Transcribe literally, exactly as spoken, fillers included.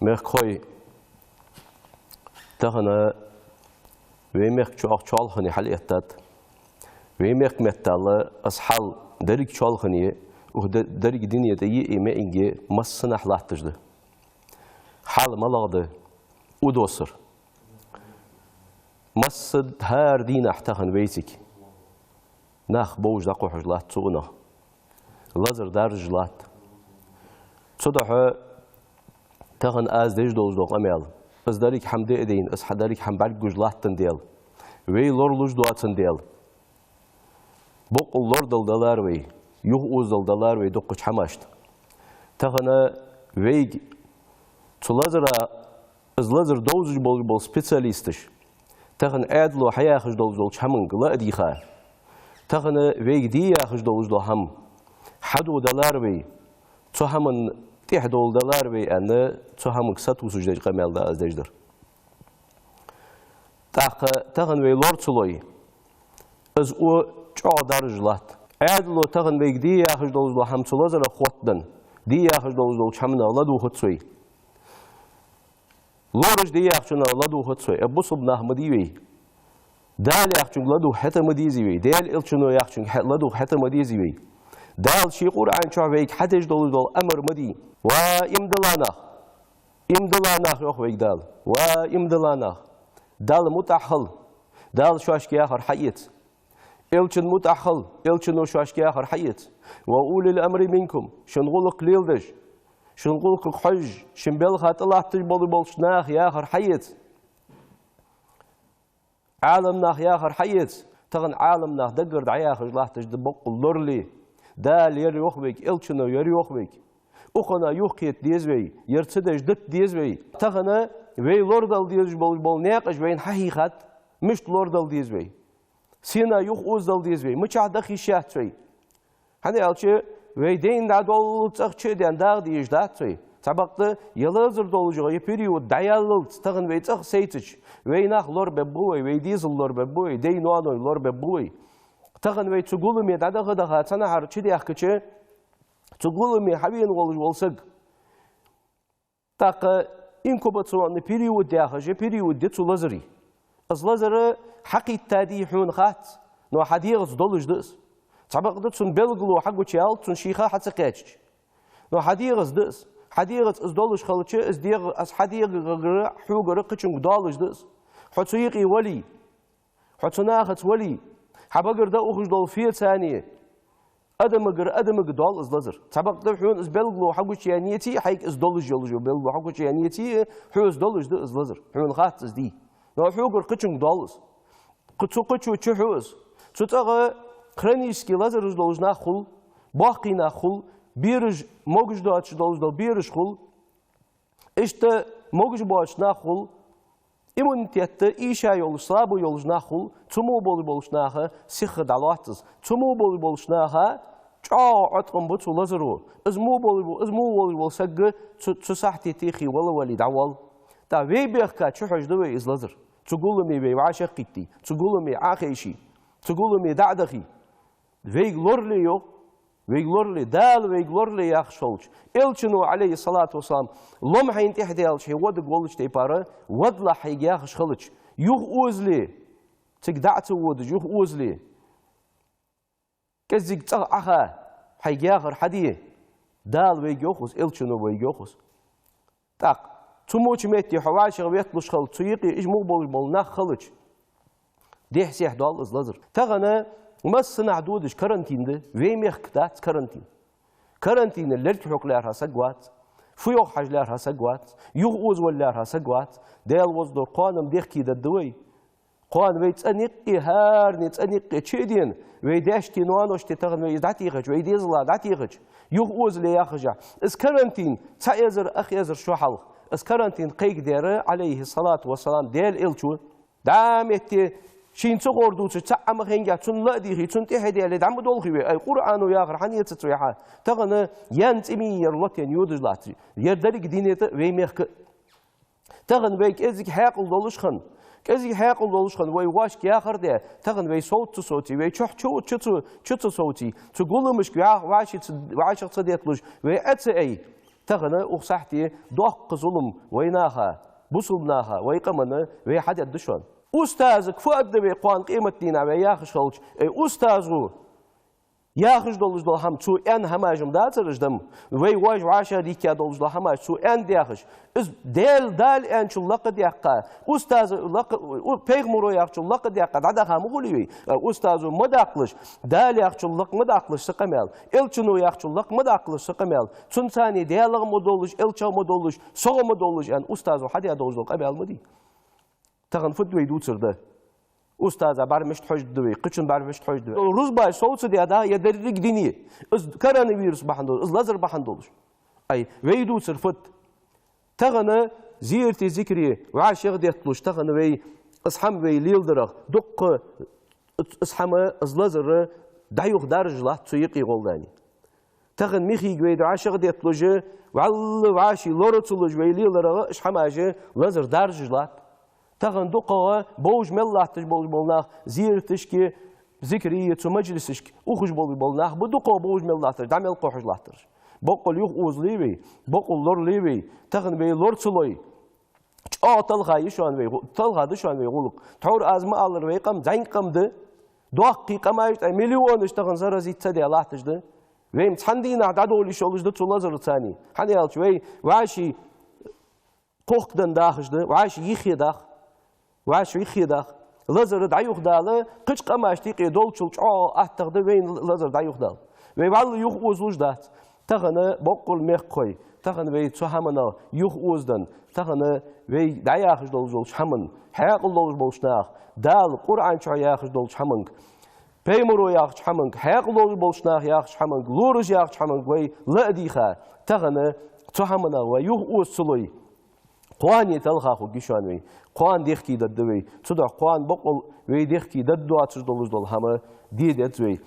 Мехкахой, тахан вай мехка чоалх-, чоалхане хьалъэттад. Вай мехка меттел из хьал деррига чоалхане, укх д-, деррига дунен тӀа йиъе маӀанге массанахьа латташ да. Хьал малагӀа да? Удосар. Масса хӀара дийнахьа тахан вайцига нах бовш дӀакхухьаш латт цу унах. Лазар даржаш латт. Цудухьа тахан аз деш долаш дола къамаьл, из деррига хӀама де а дайна, из хьа деррига хӀама бӀаргагуш латтандаь, вай лоралуш доацандаь, боккъал лорадала далар вай, юхаозадала далар вай дуккхача хӀамашта. Тахан вайга цу лазара, из лазар довзаш болаш бола специалисташ, тахан Ӏаьдало хьаяхаш долаш долча хӀаманга ла а дийха, тахан вайга де яхаш долаш дола хӀама хьаду далар вай, цу хӀаман тӀехьа довла далар вай аьнна, цу хӀаманга сатувсаш деш къамаьл да аз деш дар. ТӀаккха тахан вай лора ца лой, из у чӀоагӀа даржаш латт. Ӏаьдало тахан вайга де яхаш долаш дола хӀама цу лазарах хоттаденна, де яхаш долаш долча хӀаманах ладувгӀац вай. Лораша де яхачунах ладувгӀац вай. Э, бусалба нах ма дий вай. Дала яхачунга ладувгӀа хӀаьта ма дезий вай. Даьла Элчано яхачунга хьа-, ладувгӀа хӀаьта ма дезий вай. Дала ший Къуръан чу вайга хьадеш долаш дола амар ма дий. Ва иман дилла нах! Иман дилла нах, йоах вайга Дала. Ва иман дилла нах! Далла мутӀахьа хила, Дала шоашка яхар хьаэца. Элчанна мутӀахьа хила, Элчано шоашка яхар хьаэца. Ва улил амри минкум, шун гӀулакх леладеш, шун гӀулакхага хьожаш, шун балха тӀалатташ бола болча наха яхар хьаэца. Ӏаламнаха яхар хьаэца. Тахан Ӏаламнаха даггара дӀаяхаш латташ да боккъал лорале. Дала ер йоах вайга, Элчано ер йоах вайга. Укханна юхакхета деза вай, ер ца деш дита деза вай. Тахан вай лорадала дезаш болаш бола наькъаш вайна хьахьийхад, мишта лорадала деза вай. Сенна юхаозадала деза вай, мичахьа даха йиш яц вай. ХӀана аьлча, вай дайна дӀадолалу цӀагӀа чу а даьнна дагӀа дезаш дац вай. Цхьабакъда, е лазар долаш йола е период дӀаяллалца тахан вай цӀагӀа сайцача, вай нах лорабергба вай, вай дезал лорабергба вай, дай-ноаной лорабергба вай. Тахан вай цу гуламе дӀадаха-даха цхьанахьара чудаьхкача, цу гуламе хьавена волаш вола саг, тӀаккха инкубационный период яхаш я, период я цу лазара. Из лазар хьакхийттадий хьона хац, но хьа дегӀаца долаш да из. Цхьабакъда цун белгало хьагучаялац цун ший ха хьа ца кхаьчача. Но хьа дегӀаца да из. Хьа дегӀаца из долаш хилча, из дегӀ-, из хьа дегӀагара, хьогара кхычунга доалаш да из. Хьо цу юкъе вале, хьо цу нахаца вале, хьа багара дӀаухаш дола фецане, адамагара адамага доал из лазар. Цхьабакъда хьона из белгало хьагучаяьннеце, хьайга из долаш йолаш йола белгало хьагучаяьннеце, хьона из долаш да из лазар. Хьона хац из дий. Но хьогара кхычунга доал из. Кхы-, цу кхычо чухьу из. Цу цӀагӀа хронически лазараш долаш нах хул, боккхий нах хул, бераш, могаш доацаш долаш дола бераш хул. Иштта могаш боацаш нах хул, иммунитет эша йолаш, слабый йолаш нах хул, цу мо болаш болча наха сиха дӀалоац из. Цу мо болаш болча наха чӀоагӀа Ӏоткъам ба цу лазаро. Из мо болаш бо-, из мо болаш бола саг цу, цу сахьте тӀехьа вала вале дӀавоал. ТӀаккха вай бехка чухьожаду вай из лазар. Цу гуламе вай вӀашагӀкхийттий, цу гуламе Ӏохайший, цу гуламе дӀа а дахий. Вайга лорале йоах, вайга лорале, Дала вайга лорале яхаш хилча, Элчано, Ӏалайхи ссалату вассалам, лом хьайна тӀехьа даьлча, хьо вода волча тайпара, водалахь хьайга яхаш хилча, юхаозале, цига дӀа а ца водаш, юхаозале, кӀеззига цӀагӀа Ӏоха, хьайга яхар хьаде, Дала вайга йоах из, Элчано вайга йоах из. ТӀаккха цу моча метте хьо вӀашагӀветталуш хилча, цу юкъе уж мугӀ болаш бола нах хилча, дехьа-сехьа доал из лазар. Тахан массанахьа додаш карантин да, вай мехка дац карантин. Карантинал лерг хьокха лаьрхӀа саг вац, фу йоах хьажа лаьрхӀа саг вац, юхаозавала лаьрхӀа саг вац, Даьла воазадолча кхоана-м дехке дергда вай. Кхоана вай цӀен юкъе, хӀаране цӀен юкъе чу а дена, вай даьшта, ноаношта тахан вай из дӀатехача, вай дезала дӀатехача, юхаозале яхаш, из карантин цхьа эзар, ах эзар шу хьалха, из карантин кхайкадаьр, Ӏалайхи ссалату вассалам, Даьла Элчо. ДӀа а метте, шийна ца ховр дувцаш, цхьа а ма хиннадий, цунна ла а дийхий, цунна тӀехьа а даьле, дӀа ма долхий вай, ай, Къуръано яхар хьанна эцац вай хьа. Тахан яьнна цӀи ма йий ер лотаенна йодаш латташ, ер деррига дунен тӀа а, вай мехка а. Тахан вай кӀезига хьаькъал долаш хинна, кӀезига хьаькъал долаш хинна, вай воашка яхар де, тахан вай совца ца совций, вай чухь чу, чу ца, чу ца совций, цу гуламашка вӀа-, вӀаши ца, вӀашагӀ ца детталуш, вай Ӏе ца Ӏей, Тахан укх сахьте доккха зулам вай наха, бусалба наха, вай къамана вай хьадергда шоана. Устазага фу аргда вай кхоана къематдийнахьа вай яхаш хилча, ай устазо яхаш долаш дола хӀама, цо аьнна хӀамаш-м дацар уж дам, вай вож вӀашагӀдийккха долаш дола хӀамаш, цо аьннад яхаш. Из Даьла, Дала аьнначул лакха даьккха, устаза лакха, у-, пайхамаро яхачул лакха даьккха дӀадаха ма хулий вай. А устазо ма даккхалаш, Дала яхачул лакха ма даккхалаш са къамаьл, элчано яхачул лакха ма даккхалаш са къамаьл, цунца Даьлагара ма доаллаш, элчагара ма доаллаш, согара ма доаллаш аьнна, устазо хьадаь долаш дола къамаьл ма дий. Тахан фуд вай дувцар да? Устаза бӀарга мишта хьожаргда вай, кхычун бӀарга мишта хьожаргда вай? Рузбаш совцадаь да, е деррига дуне? Из коронавирус бахьан долаш, из лазар бахьан долаш. Ай, вай дувцар фуд? Тахан зерате, зикре вӀашагӀдетталуш, тахан вай из хӀама вай леладарах дукха из хӀама, из лазар дӀаюха даржаш латт цу юкъе гӀолла дани. Тахан михийга вай дӀа шагӀ детталуш, вӀалла вӀаший лора ца луш вай леларах, уж хӀамаш лазар даржаш латт. Тахан дукхагӀа бовш мел латташ болаш бола нах зераташка, зикре, цу маджлисашка ухаш болаш бола нах ба дукхагӀа бовш мел латтараш, дӀа мел кхухьаш латтараш. Боккъал юхаозалий вай, боккъал лоралий вай, тахан вай лора ца лой. ЧӀоагӀа талха я шоана вай гӀу-, талха да шоана вай гӀулакх. Тхьовра аз ма аллара, вай къам зӀамига къам да. Доккхий къамаш, ткъаь миллионаш тахан заразиться даь латташ да. Вай-м цхьан дийнахьа дӀадолалуш йолаш да цу лазарца. ХӀана аьлча вай вӀаший кхухкадан дахаш да, вӀаший йиххе дах, вӀаший йиххе дах. Лазар дӀаюха дала, кхыча къамашта юкъе долчул чӀоагӀа аттагӀа да вайна лазар дӀаюха дала. Вай вӀалла юхаозалуш дац. Тахан боккъал мехкахой, тахан вай цу хӀаманах юхаозаденна, тахан вай дӀаяхаш долаш долча хӀаман, хьаькъал долаш болча наха, Дала Къуръан чу яхаш долча хӀаманга, пайхамаро яхача хӀаманга, хьаькъал долаш болча наха яхача хӀаманга, лораша яхача хӀаманга вай ла а дийха, тахан цу хӀаманах вай юхаоза ца лой, кхоане талха хургья шоана вай, кхоана дехке даргда вай. Цудухьа кхоана боккъал вай дехке даргдоацаш долаш дола хӀама де деза вай.